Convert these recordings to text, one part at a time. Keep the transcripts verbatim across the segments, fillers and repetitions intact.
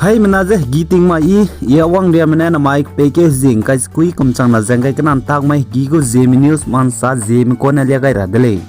Haimena ze hegi ting mai i, i Awangriame ne namai kepeikeu zie ngkai sekui kum changna ze ngkai kena ntak mai hegi gu Zeme News mansa Zeme kone lia gai ra de lei.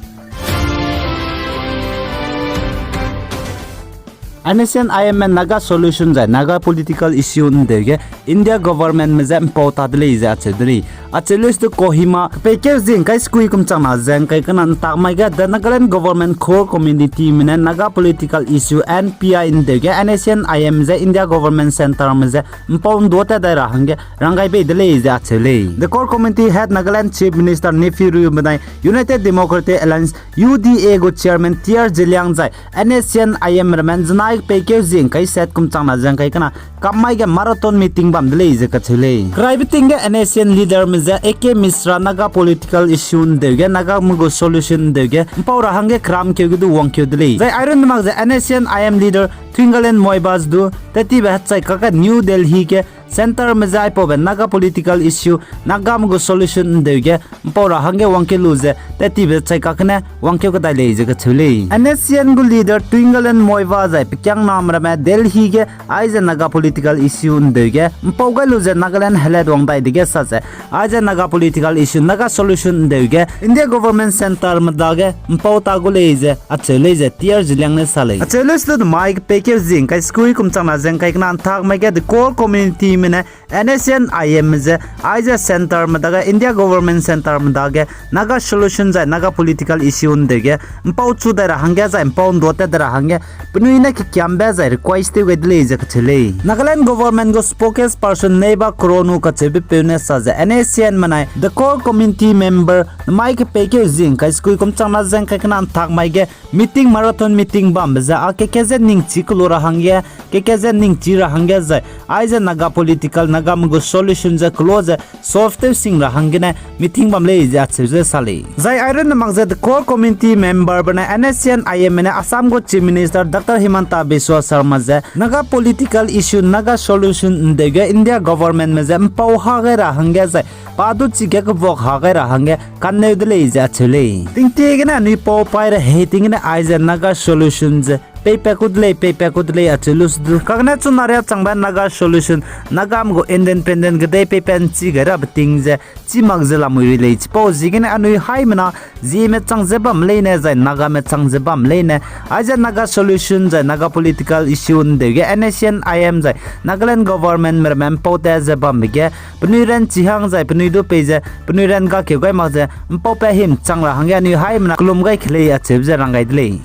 NSCN-IMme Naga solution zai Naga political issue ndeu ge India governmentme je mpau ta de lei ze acheu de lei. Acheu leuse du Kohima kepeikeu zie ngkai sekui kum changna ze ngkai kena ntak mai ge The Nagaland Government Core Committeeme ne Naga political issue, NPI ndeu ge NSCN-IM je India government centreme je mpau nduâ tat dai ra hangge ranggai bei de lei ze acheu lei. The Core Committee head Nagaland Chief Minister Neiphiu Rio benai United Democratic Alliance, UDA gu chairman T R Zeliang zai NSCN-IM ramme zenai kepeikeu zie ngkai set kum changna ze ngkai kena kam mai ge marathon meeting bam de lei ze kacheu lei. Keraibe ting ge NSCN leaderme je A K Mishra Naga political issue ndeu ge Nagame gu solution ndeu ge mpau ra hangge keramkeu ge du wangkeu de lei. Zai airun mak ze NSCN-IM leader Twinklein Moiba du tettibe hechai kakge New Delhi ge centreme je aipaube Naga political issue, Nagame gu solution ndeu ge mpau ra hangge wangkeu lu ze tettibe chai kakgene wangkeu kedai lei ze kacheu lei. NSCN gu leader Twinklein Moiba zai pekiangname ramme Delhi ge aize Naga political issue ndeu ge mpau gai lu ze Nagaland helatwang dai dege sa ze, aize Naga political issue, Naga solution ndeu ge India government centreme dage mpau ta gu lei ze acheu lei ze T R Zeliang ne sa lei. Acheu leuse du namai kepeikeu zie ngkai sekui kum changna ze ngkai kena ntak mai ge The Core Committeeme ne NSCN-IMme je aize centreme dage India government centreme dage Naga solution zai Naga political issue ndeu ge mpau chu dai ra hangge zai mpau nduâ tat dai ra hangge penui ne kekiambe zai request tew gai de lei ze kacheu lei. Nagaland government gu spokesperson Neiba Korono kacheubepeu ne sa ze NSCNme nai The Core Committee member namai kepeikeu zie ngkai sekui kum changna ze ngkai kena ntak mai ge meeting, marathon meeting bambe ze a keke ze ningchi kelu ra hangge, keke ze ningchi ra hangge zai aize Naga political, Nagame gu solution ze kelu ze solve tew sing ra hanggene meeting bam lei ze acheu ze sa lei. Zai airun mak ze The Core Committee member benai NSCN-IMme ne Assam gu Chief Minister Doctor Himanta Biswa Sarma je Naga political issue, Naga solution ndeu ge India governmentme je mpau ha gai ra hangge zai pa du chige kevuak ha gai ra hangge kanneu de lei ze acheu lei. Tingtie gene anui pau pai ra hei ting gene aize Naga solution ze peipat ku de lei, peipat ku de lei acheu leuse du kakgene chuna ria changbe Naga solution, Nagame gu independent kedei peipat nchi gai rabe ting ze chî mak ze lamui ri lei. Chipau ziegene anui haimena Zeme chang ze bam leine zai Nagame chang ze bam leine, aize Naga solution zai Naga political issue ndeu ge NSCN-IM zai Nagaland governmentme ramme mpau tat ze bambe ge penui ranchi hang zai penui du pei ze penui ran gakeu gai mak ze mpau pat him chang ra hangge anui haimena kelum gai ke lei acheube ze rang gai de lei.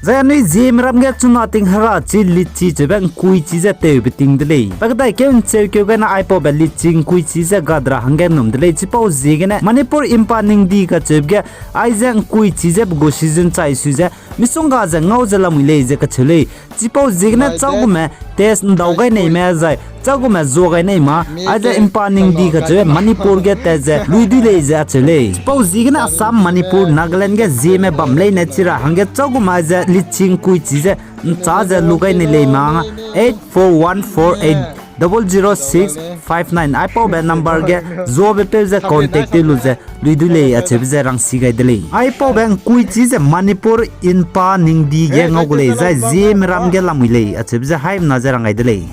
Zai anui Zeme ram ge chuna ting hera chi litchi cheube ngkuichi ze tewbe ting de lei. Pa kedaikeu ncheukeu gene aipaube litchi ngkuichi ze gat ra hangge num de lei. Chipau ziegene Manipur Imphal ningdi kacheube ge aize ngkuichi ze pe gu season chai su ze misongga ze ngau ze lamui lei ze kacheu lei. Chipau ziegene châugume test ndau gai neime zai châugume zua gai nei ma, aize Imphal ningdi kacheube Manipur ge tat ze lui dui lei ze acheu lei. Chipau ziegene Assam, Manipur, Nagaland ge Zeme bam leine chi ra hangge châugume aize litchi ngkuichi ze nchâ ze lu gai nei lei ma, eight four one four eight double zero six five nine aipaube number ge zuabepeu ze contact tew lu ze lui dui lei acheube ze rangsi gai de lei. Aipaube ngkuichi ze Manipur Imphal ningdi ge ngau gu lei zai Zeme ram ge lamui lei acheube ze haimena ze rang gai de lei.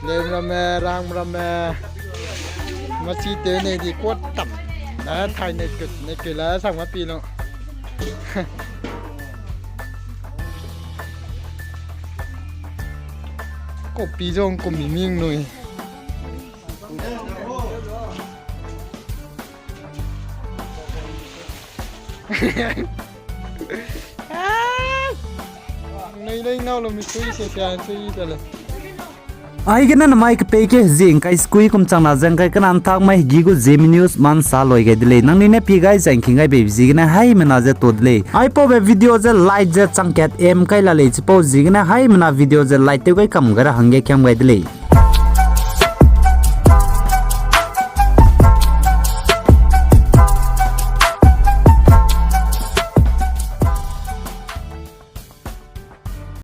Lem ramme, rang ramme, machi tew nei di kuat tam. Na thai nei kut, nei kut la sang ma pi lo. Kopi zong kum mi ming nui. Aigene namai kepeikeu hezie ngkai sekui kum changna ze ngkai kena ntak mai hegi gu Zeme News mansa loi gai de lei. Nangnui ne pie gai zai ngking gai beibe ziegene haimena ze to de lei. Aipaube video ze like ze changkat em kai la lei chipau ziegene haimena video ze like tew gai kam gai ra hangge kiam gai de lei.